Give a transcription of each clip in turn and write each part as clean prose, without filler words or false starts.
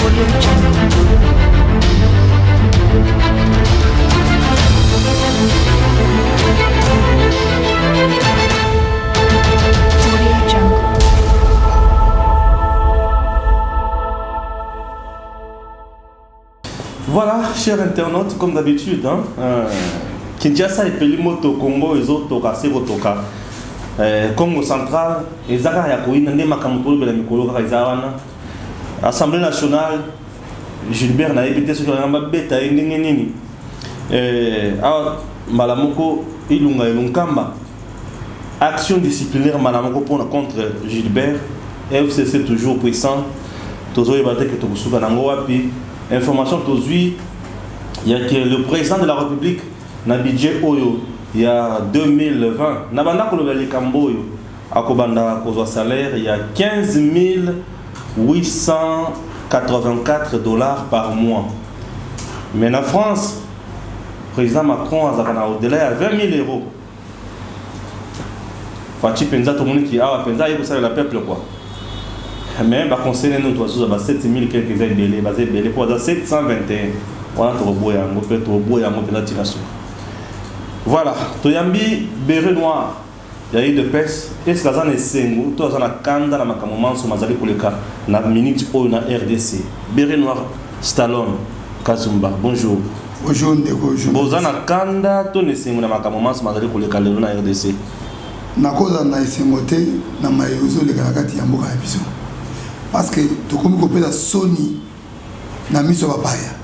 Audio Jungle. Audio Jungle. Voilà, chers internautes, comme d'habitude, hein, Kinshasa epeli moto, Congo ezotoka se kotoka. Congo Central eza kaka ya koyina nde makambo tolobela mikolo kaka eza wana. Assemblée nationale, Gilbert nayebi te soki wana babeta ye ndenge nini. Awa mbala moko Ilunga Ilunkamba, action disciplinaire mbala moko mpona contre Gilbert. FCC toujours puissant, tozoyeba te ke tokosuka nango wapi. Information tozwi ya ke le président de la République na budget oyo ya 2020, na banda kolobela likambo oyo, akobanda kozwa salaire ya 15 884 $ par mois, mais na France président Macron azalaka na au-delà ya 20 000 euros. Fatshi mpenza tomoniki awa mpenza aye kosalela peuple quoi, mais baconseil nini tozwa ba 7 000 quelque, eza ebele, baza ebele mpo baza 721 wana. Tokoboya yango mpe tokoboya yango mpenza tika suka. Voilà, toyambi Béret Noir ya UDPS. Est-ce aza na esengo to aza na kanda na makambo manso mazali koleka na minute oyo na RDC? Béret Noir Stallone Kazumba, bonjour. Bonjour ndeko. Boza na kanda to na esengo na makambo manso mazali koleka lelo na RDC? Nakozala na esengo te na maye ozoleka na kati ya mboka ya biso, parce que tokomi kopesa soni na miso ya bapaya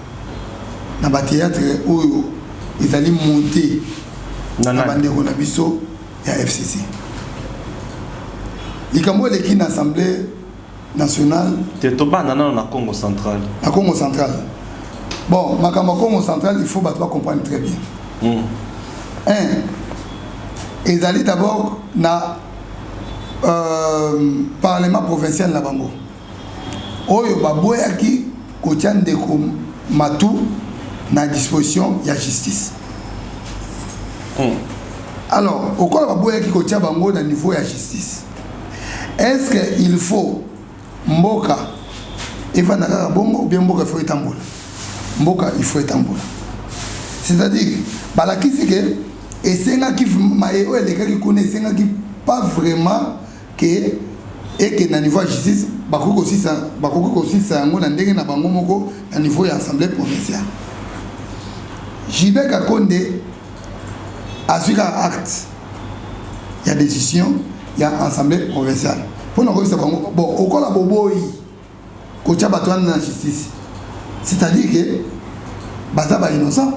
na bathéâtre oyo ezali monté na bandeko na biso ya FCC. Likambo eleki na Assemblée nationale. Te, tobanda nano na Congo Central. Na Congo Central, bon, makambo ya Congo Central, il faut bato bacomprendre très bien. Un, ezali d'abord na parlement provincial na bango oyo baboyaki kotia ndeko Matu na disposition ya justice. Alors okola baboyaki kotia bango na niveau ya justice, est-ce que il faut mboka evanda kaka bongo ou bien mboka il faut etambola? Mboka il faut etambola, c'est-à-dire balakisi ke esengaki maye oyo elekaki kuna, esengaki pas vraiment ke ekende na niveau ya justice. Bakoki kosisa yango na ndenge na bango moko na niveau ya assemblée provinciale. Gilbert Kakonde azwi kaka acte ya décision ya assemblée provinciale mpona koyebisa bango: bon, okola boboyi kotia bato wana na justice, c'est-à-dire ke baza bainnocent,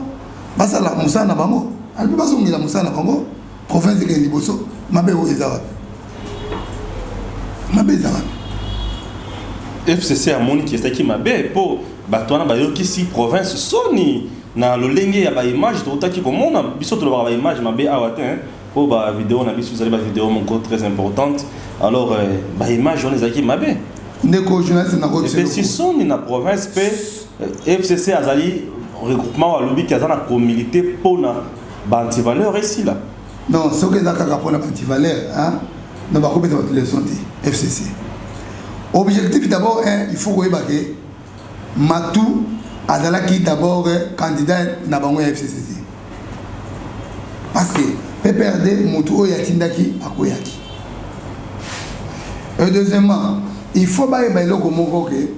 basala mosala na bango, alobi bazongela mosala na bango, province ekende liboso. Mabe oyo eza wapi? Mabe eza wapi? FCC amoniki ezalaki mabe mpo bato wana bayokisi province soni na lolenge ya baimage tokotaki komona. Biso tolobaka baimage mabe awa te mpo bavideo na biso ezali bavideo moko très importante. Alors baimage wana ezalaki mabe. Ndeko journaliste, epesi soni na province mpe FCC azali regroupement alobiki aza na komilite mpona baantivaleur esila. Non, soki eza kaka mpona baantivaleur, non, bakopesa bato leçon te. FCC, objectif d'abord un, il faut koyeba ke Matu azalaki d'abord candidat na bango ya FCC te, parce que PPRD motu oyo atindaki akweyaki. Et deuxièmement, il faut bayeba eloko moko ke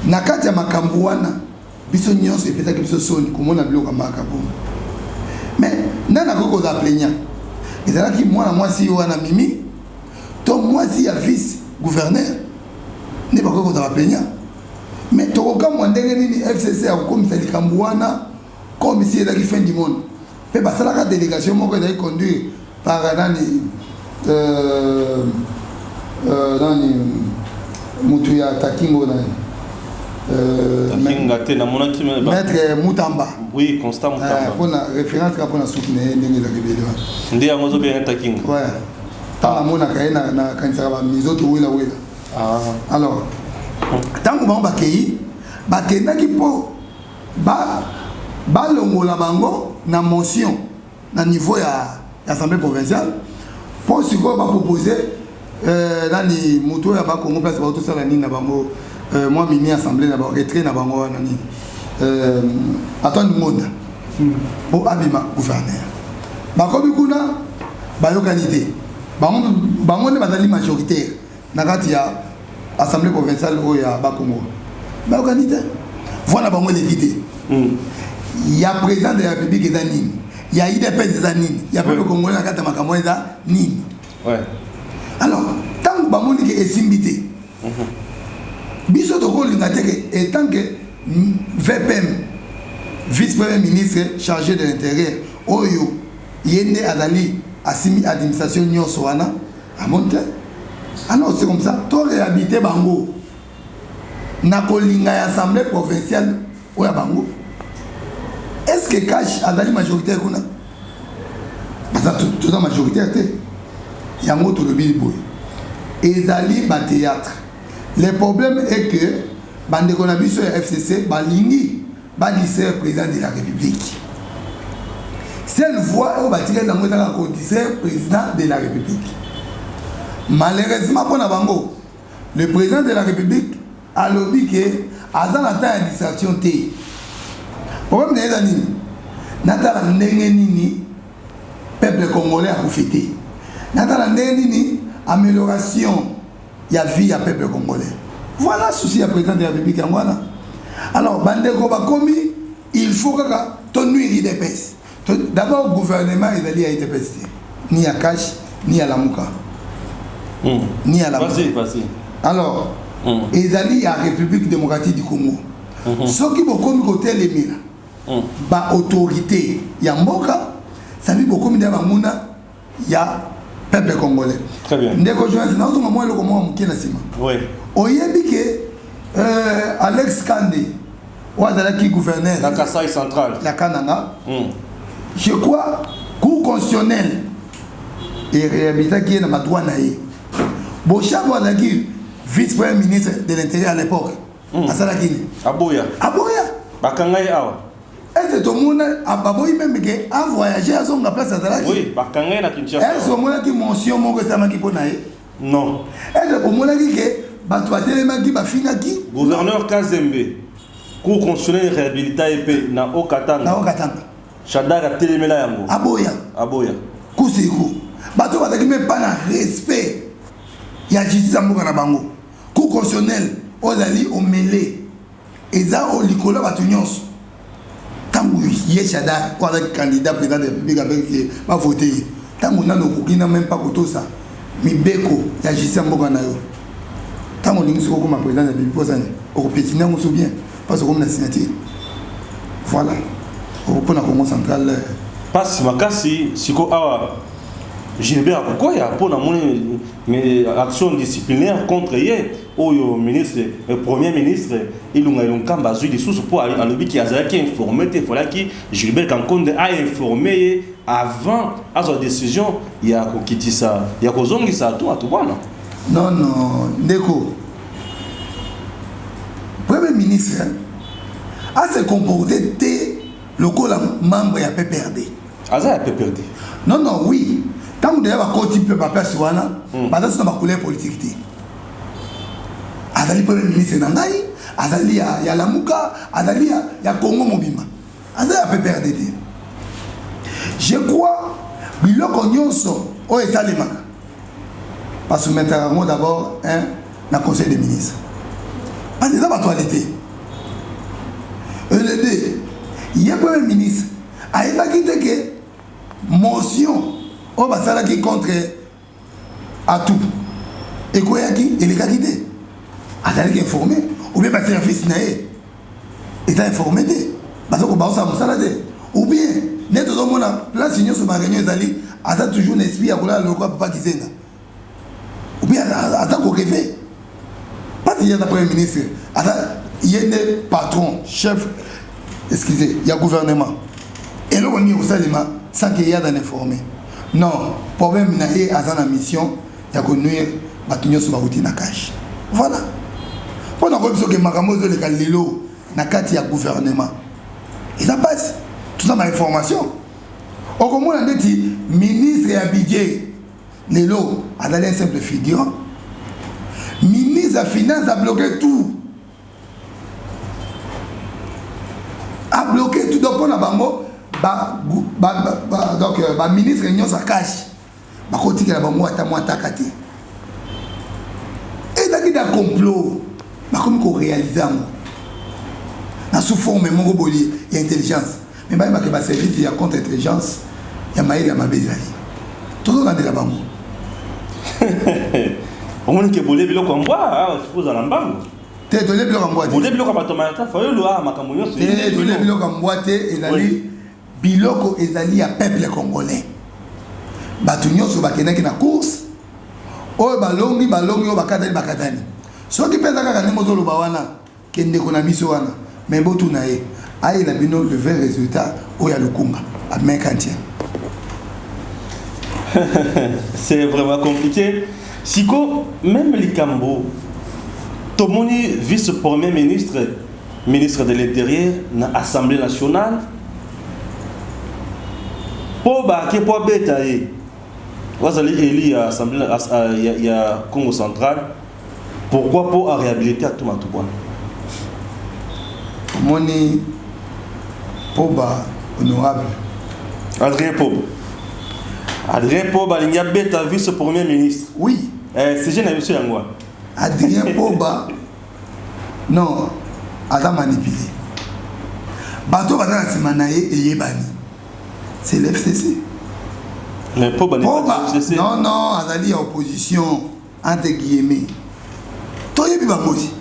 na kati ya makambo wana, biso nyonso epesaki biso soni komona biloko ya makambo. Mais nani akoki kozala plaignant? Ezalaki mwana mwasi wana Mimi to mwasi ya vice gouverneur nde bakoki kozala plaignant. Mais tokokamwa ndenge nini FCC akokomisa likambo wana comme si ezalaki fin du monde. Mpe basalaka délégation moko ezalaki conduire par nani, mutu ya Takingo nani? Takinga te, namonaki. Maître Mutamba. Oui, Constant Mutamba. Mpona référence kaka mpona suki na ye ndenge ezalaka ebele wana. Nde yango ozobenga Takinga? Ouais, ntango namonaka ye nakanisaka bamizoto welawela. Alors ntango bango bakei, bakendaki mpo balongola bango na motion na niveau ya assemblée provinciale, mpo sikoyo bapropose nani, motu oyo ya Bakongo place baotosala nini na bango. Mwa mini assemblée na bango, retrait na bango wana nini, Antoine Ngonda po abima gouverneur. Bakomi kuna, bayokani te. Bango nde bazali majoritaire na kati ya assemblée provinciale oyo ya Bakongo. Bayokani te, voix na bango eleki te. Ya président de la République eza nini? Ya UDPS eza nini? Ya peuple congolais na kati ya makambo eza nini? Alors, ntango bamoni ke esimbi te, biso tokolinga te ke étant que VPM, vice premier ministre chargé de l'Intérieur, oyo ye nde azali asimi administration nyonso wana, amoni te. Alors, c'est comme ça, to réhabilité bango na kolinga ya assemblée provinciale oyo ya bango. Est ce que CACH azali majoritaire kuna? Baza, toza majoritaire te. Yango tolobi boye, ezali bathéâtre. Le problème est que bandeko na biso ya FCC balingi badistraire président de la République. Seule voie oyo batikali yango ezaka kodistraire président de la République. Malheureusement mpo na bango, le président de la République alobi ke aza na temps ya distraction te. Problème na ye eza nini? Natala ndenge nini peuple congolais akufi te, natala ndenge nini amélioration ya vie ya peuple congolais. Voilà souci ya président de la République, yango wana. Alors, bandeko bakomi, il faut kaka tonuire UDPS. D'abord, gouvernement ezali ya UDPS te, ni ya CACH, ni ya Lamuka, ni ya Lamuka. Vas-y, vas-y. Alors, ezali ya République démocratique du Congo. Soki bokomi kotelemela baautorité ya mboka, sabi bokomi nde banguna ya peuple congolais. Très bien. Ndeko journaliste, nazonga mwa eloko moko moke na nsima. Oyebi ke Alex Kande oyo azalaki gouverneur na Kasai Central, ya Kananga, je crois Cour constitutionnelle eréhabilitaki ye na badroit na ye. Boshab oyo azalaki vice premier ministre de l'Intérieur à l'époque asalaki nini? Aboya. Aboya. Bakanga ye awa. Ese tomona baboyi même ke avoyage, azonga place azalaki? Oui, bakanga ye na Kinshasa. Ese omonaki motion moko esalamaki mpo na ye? Non. Ese omonaki ke bato batelemaki, bafingaki? Gouverneur Kazembe, Cour constitutionnelle réhabilita ye mpe na Na Okatanga. Okatanga. Shadary atelemela yango. Aboya. Aboya. Kusiku bato bazalaki même pas na respect ya justice ya mboka na bango. Cour constitutionnelle oyo ezali omele, eza oyo likolo ya bato nyonso. Ntango ye Shadary oyo azalaki candidat président de la République avec bavote ye, ntango nano okoki na même pas kotosa mibeko ya justice ya mboka na yo, ntango olingi soki okoma président de la République, ozani okopiétiner yango so bien parce okomi na signature. Voilà mpona Congo Central. Mpasi makasi. Siko awa Gilbert akokwea mpo namoni action disciplinaire contre ye oyo ministre, premier ministre Ilunga Ilunkamba azwi lisusu, mpo alobiki azalaki informé te. Efalaki Gilbert Kankonde ainforme ye avant azwa décision ya kokitisa, ya kozongisa Atou Matubuana. Non, ndeko, premier ministre ase comporte te lokola membre ya PPRD. Aza ya PPRD. Non, oui, ntango deya bakoti mpe baplace wana, baza so na bacouleur politique te. Azali premier ministre na ngai, azali ya Lamuka, azali ya Congo mobimba, aza ya PPRD te. Je crois biloko nyonso oyo esalemaka, basoumetaka yango d'abord na conseil des ministres, parce que eza bato ale te. Le deux, ye premier ministre ayebaki te ke motion oyo basalaki contre Atou ekweyaki, elekaki te? Azalaki informé ou bien baservice na ye eza informé te, baza kobaosala mosala te? Ou bien nde tozomona place nyonso baréunion ezali, aza toujours na esprit ya kolala lokola papa Kizenga, ou bien aza korêver? Parce ye aza premier ministre, aza ye nde patron, chef, excusez, ya gouvernement. Eloko nini kosalema sans ke ye aza na informé? Non, problème na ye, aza na mission ya konuire bato nyonso bauti na CACH. Voilà mpo na koyebi soki makambo ezoleka lelo na kati ya gouvernement eza mpasi. Toza bainformation, okomona ndeti ministre ya Budget lelo azali un simple figurant. Ministre ya Finance abloqué tout. tout. Donc mpona bango donc baministre nyonso ya CACH bakotikela bango ata mwa taka te. Ezalaki da complot, bakomi koréaliser yango na sous forme moko boye ya intelligence. Mais bayebake baservice ya contre intelligence ya mayele ya mabe ezali, tozolandela bango. Omoni ke bolie biloko ya mbwa, ozala mbango. Te, tolie biloko ya mbwa te. Bolie biloko ya bato mayata Fayulu, a makambo nyonso. Te, tolie biloko ya mbwa te. Ezali biloko ezali ya peuple congolais. Bato nyonso bakendaki na course, oyo balongi balongi, oyo bakatani bakatani. Soki mpe eza kaka ndenge ozoloba wana, ke ndeko na biso wana, mais botuna ye, ayela bino le vrai résultat oyo ya Lukunga amai quantième. C'est vraiment compliqué. Siko même likambo tomoni vice premier ministre, ministre de l'Intérieur na Assemblée nationale, mpo bake mpo abeta ye, wazali eli ya assemblée ya Congo Central. Pourquoi? Mpo aréhabilité Atou Matubuana. Omoni mpo ba honorable Adrien Poba, Adrien Poba alingi abeta vice premier ministre. Oui. Sujet na biso yango wana. Adrien Poba, non, aza manipulé. Bato baza na nsima na ye eyebani, c'est le FCC. Mais Poba n'est pas Poba du FCC. Non, azali ya opposition entre guillemets. Toyebi bango ti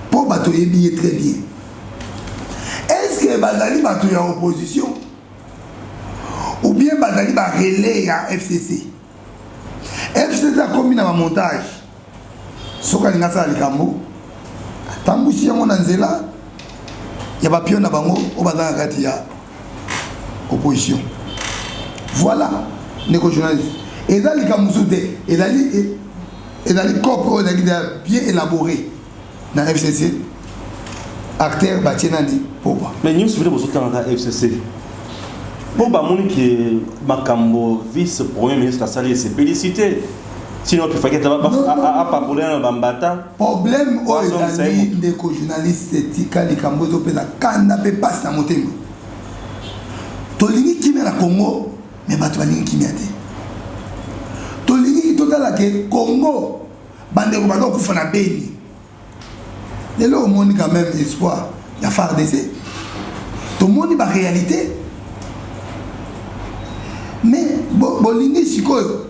mpo bato oyebi ye très bien. Est ce que bazali bato ya opposition ou bien bazali barelais ya FCC? FCC akomi na bamontage. Soki alingi asala likambo, atambwisi yango na nzela ya bapion na bango oyo baza na kati ya opposition. Voilà, ndeko journaliste, eza likambo mosusu te, ezali cope oyo ezalaki déjà bien élaboré na FCC. Acteur batie nani? Poba. Mais nyonso bino bozotangaka FCC, mpo bamoni ke makambo vice premier ministre asali esepelisi te, sinon pefaki ata apapola na bambata. Problème oyo Wazongisa ye ezali motu. Ndeko journaliste, etika likambo ezopesa kanda mpe pasi na motema. Tolingi kimia na Congo, mais bato balingi kimia te. Tolingi totala ke Congo, bandeko baza kokufa na Beni. Lelo omoni quand même espoir ya FARDC, tomoni baréalité. Mais bolingi sikoyo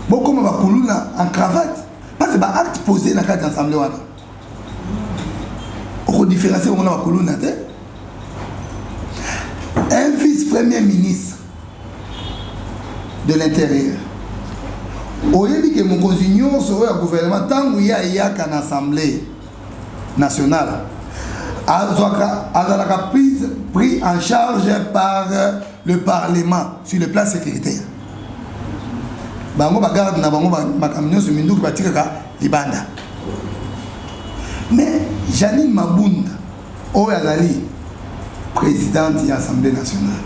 bokóma bakuluna en cravate, parce que baacte posé na kati ya assemblée wana, okodifférencie bango na bakuluna te. Un vice premier ministre de l'Intérieur, oyebi ke mokonzi nyonso oyo ya gouvernement, ntango ye ayaka na Assemblée nationale, azwaka, azalaka pris en charge par le Parlement sur le plan sécuritaire. Bango bagarde na bango, makambo nyonso, minduki batikaka libanda. Mais Janine Mabunda oyo azali présidente ya Assemblée nationale,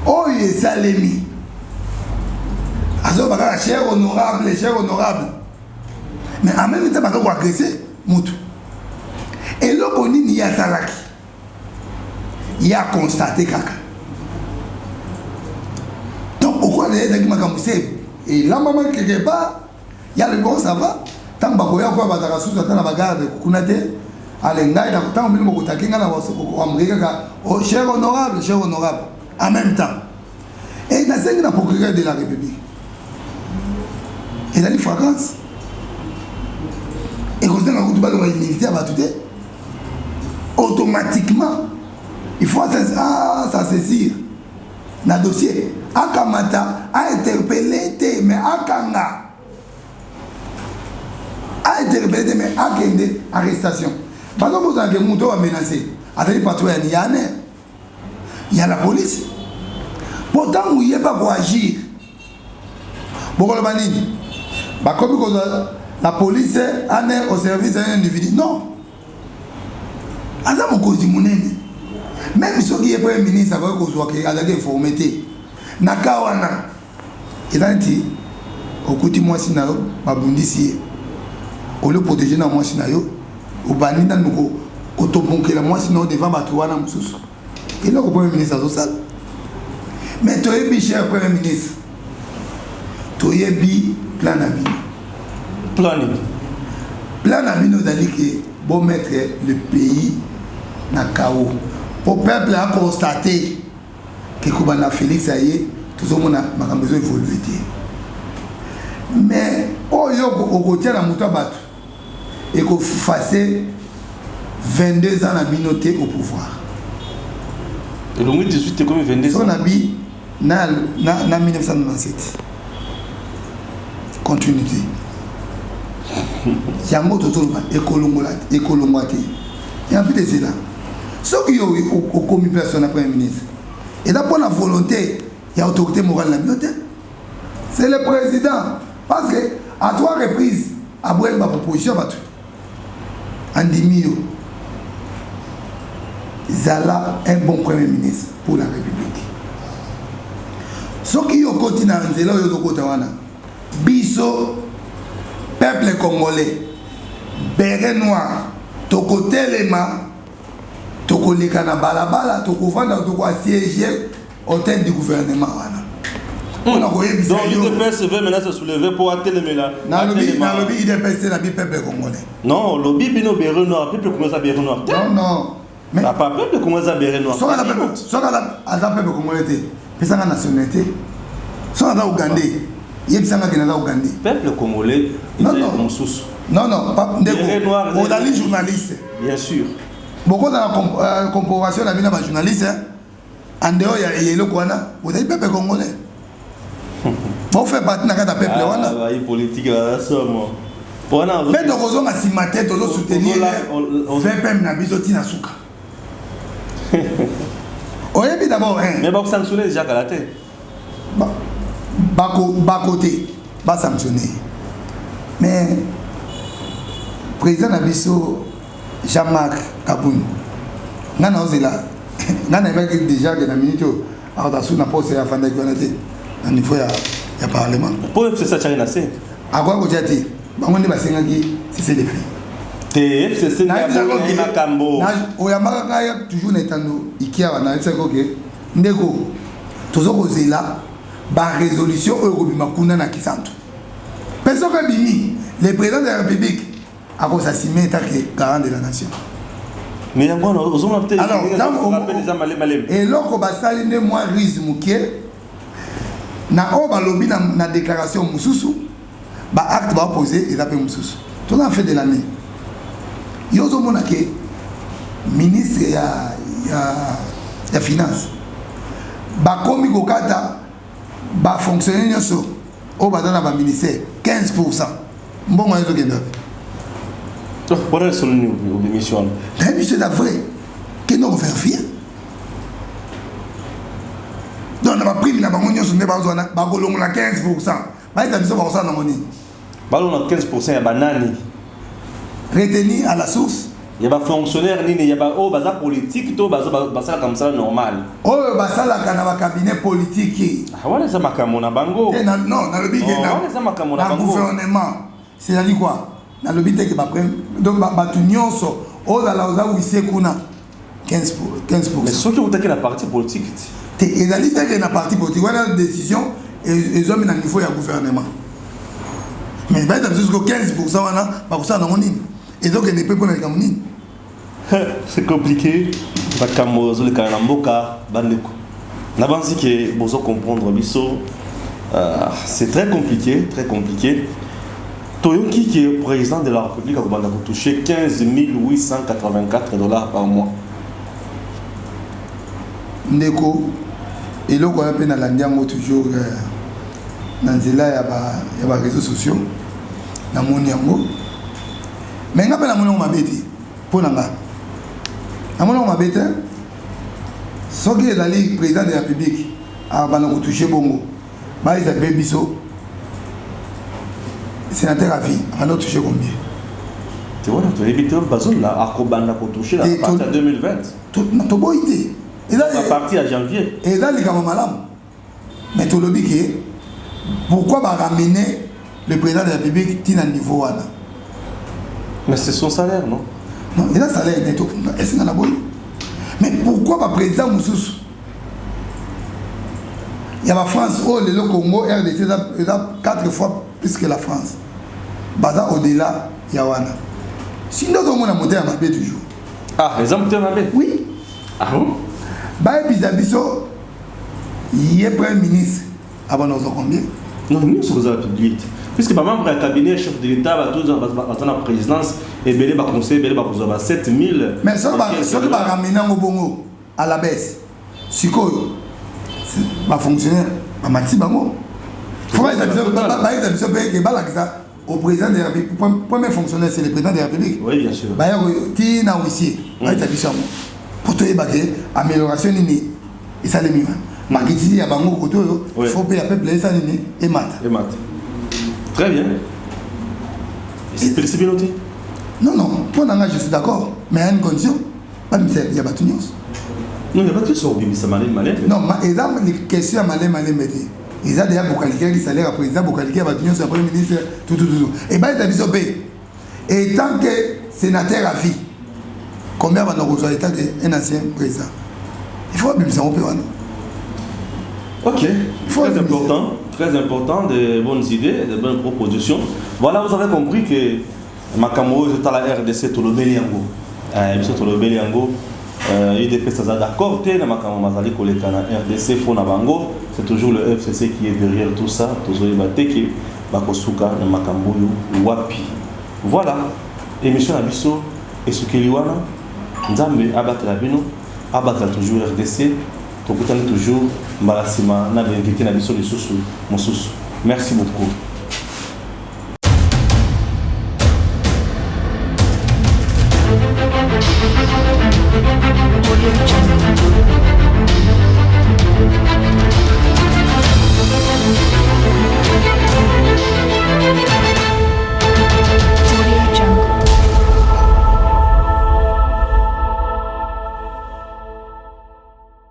oyo esalemi, azoba kaka "cher honorable, cher honorable", mais en même temps baza koagresser motu. Eloko nini ye asalaki? Ye aconstater kaka. Donc okola ezalaki makambo se elambama quelque part. Ya lobi: "Bon, ça va." Ntango bakoya koya, bazalaka susu ata na bagarde kuna te. Ale ngai, ntango bino bokotaki ngai na koambrike kaka: "Oh, cher honorable, cher honorable." En même temps, e nasengi na procureur de la République, ezali flagrance, ekozanga kutu balonga immunité ya bato te. Automatiquement il faut s'en saisir na dossier, akamata, ainterpeller te, mais akanga, ainterpeller te, mais akende arrestation. Bazokozala ke moto oyo amenace azali patrouille ya niyane ya la police, po ntango yeba koagir, bokoloba nini? Bakomi kozwa la police ane au service d'un individu? Non, aza mokonzi monene. Même soki ye premier ministre akoki kozwa ke azalaki informé te na ka wana, eza neti okuti mwasi na yo babundisi ye, olie protéger na mwasi na yo, obandi nanu. Kotombokela mwasi na yo devant bato wana mosusu, eloko premier ministre azosala. Mais toyebi, cher premier ministre, toyebi plan na bino. Plan nini? Plan na bino ezali ke bomettre le pays na chaos, po peuple aconstate ke kobanda Félix aye, tozomona makambo ezo évolue te. Mais oyo okotia na moto ya bato ekofase 22 ans na bino te au pouvoir. Elongi 18, ekomi 22. So na bi na 1997, continuité yango tozoloba ekolongola, ekolongwa te. Ya mpe ezela soki yo okomi place wana premier ministre, eza mpona volonté ya autorité morale na bino te, c'est le président, parce que à trois reprises aboyaki baproposition ya bato, andimi yo. Zala un bon premier ministre pour la République. Soki yo okoti na nzela oyo ozokota wana, biso peuple congolais, béret noir, tokotelema, tokoleka na balabala, tokovanda, tokoassiéger hôtel du gouvernement wana mpona koyebisa. Donc l'UDPS veut maintenant se soulever pour atelemela. Nalobi UDPS te, nabi peuple congolais. Non, lobi bino béret noir, peuple congolais eza béret noir te. Non, non, mais papa, peuple congolais eza béret noir. Soki aza peuple congolais te, pesanga nationalité. Soki aza ougandais, yebisanga ke naza ougandais. Peuple congolais. Non, non. Mosusu. Non, non, ndeko, ozali journaliste. Bien sûr. Bokozala comproration na bino bajournaliste en dehors ya eloko wana. Ozali peuple congolais, bofe parti na kati ya peuple wana. Politique somo wana. Mpe tokozonga nsima te, tozosoutenir VPM na biso ntina suka. Oyebi d'abord. Mais bakosanctionne déjà kala te. Bako te basanctionne, mais président na biso Jean-Marc Kabund, nga na ozela, nga nayebaki déjà ke na minute oyo akozala su na poste afandaki wana te na niveau ya parlement. Po FCC atiaki na se. Akoki kotia te, bango nde basengaki cessez-le-feu. Te, FCC nde makambo. Oyambaka ngai toujours na etando ikiawa, nayebisaki oke ndeko, toza kozela barésolution oyo ekobima kuna na Kisantu, mpe soki ebimi, le président de la République akosasime etake garant de la nation. Mais yango wana ozomona te. Eza malemi. Eloko basali nde mwa rise moke na oyo balobi na déclaration mosusu, baacte baopose eza mpe mosusu. Toza na fin de l'année, yo ozomona ke ministre ya finance bakomi kokata bafonctionnaire nyonso oyo baza na baministère 15. Mbongo wana ezokende wapi? Wana lisolo nini obimisi wana? Nayebi biso eza vrai, kende kovérifier. Donc na baprime na bango nyonso nde bazwa, bakolongola 15. Bayeta biso bakosala nango nini? Balongola 15 ya banani? Retenir à la source. Ya bafonctionnaire nini? Ya oyo baza politique to basalaka mosala normal? Oyo basalaka na bacabinet politique. Wana eza makambo na bango. Non, nalobi ke wana eza makambo na gouvernement, c'est-à-dire quoi? Nalobi te ke baprime, donc bato nyonso ozala oza huissier kuna, 15. Mais soki outaki na parti politique? Te, ezali te ke na parti politique. Wana décision ezwami na niveau ya gouvernement, mais bayeta biso siko 15 wana bakosala nango nini? Ezokende mpe mpona likambo nini? C'est compliqué, makambo ezolekana na mboka. Bandeko, nabanzi ke bozo comprendre biso. C'est très compliqué, très compliqué. Toyoki ke président de la République akobanda kotoucher 15 884 $ par mois. Ndeko, eloko wana mpe nalandi yango toujours na nzela ya baréseaux sociaux, namoni yango. Mais nga mpe namoni yango mabe te. Mpo na nga, namoni yango mabe te. Soki ezali président de la République abanda kotouche bongo, bayeza mpe biso sénateur à vie abanda kotouche combien? Te, wana toyebi te. Bazola akobanda kotouche na partir ya 2020. Toboyi te. À partir ya janvier. Eza likambo malamu, mais tolobi ke pourquoi baramener le président de la République ntina niveau wana? Mais c'est son salaire, non? Non, eza salaire net esenga na boyi. Mais pourquoi ba président mosusu ya ba France oyo lelo Congo RDC eza 4 fois plus que la France baza au-delà ya wana si nde ozomona motema mabe toujours. Ah, eza motema mabe? Oui. Ah bon? Bayebisa biso ye premier ministre abanda kozwa combien? Non, nyonso kozala public te, puisque bamembre ya cabinet chef de l'État bato baza na présidence ebele, baconseil ebele bakozwa ba 7000. Mais soki baramene yango bongo à la baisse, sikoyo bafonctionnaire bamati bango, faut bayebisa biso mpe ke balakisa au président de la République. Premier fonctionnaire, c'est le président de la République. Oui, bien sûr. Baya ti na huissier, bayebisa biso yango po toyeba ke amélioration nini esalemi wana. Makitisi ya bango kote oyo, faut mpe ya peuple esa nini, emata. Emata, très bien. Esepelisi bino te? Non, mpo na nga je suis d'accord, mais à une condition: babimisa ya bato nyonso. Non, ya bato nyonso kobimisa malemi malembe. Non, eza question ya malemi malembe te. Eza deya bokalikaki salaire ya président, bokaliki ya bato nyonso, ya premier ministre, tutututu. Ebayeta biso mpe étant que sénateur à vie, combien banda kozwa état que un ancien président? Il faut babimisa yango mpe wana. Ok, très important, très important, de bonnes idées, de bonnes propositions. Voilà, vous avez compris que makambo oyo ezotala RDC, tolobeli yango. Biso tolobeli yango. UDPS aza d'accord te na makambo mazali koleka na RDC. Mpo na bango, c'est toujours le FCC qui est derrière tout ça. Tozoyeba te ke bakosuka na makambo oyo wapi. Voilà, émission na biso esukeli wana. Nzambe abatela bino, abatela toujours RDC. Tokutani toujours mbala nsima na bainvité na biso lisusu mosusu. Merci beaucoup. Audio Jungle.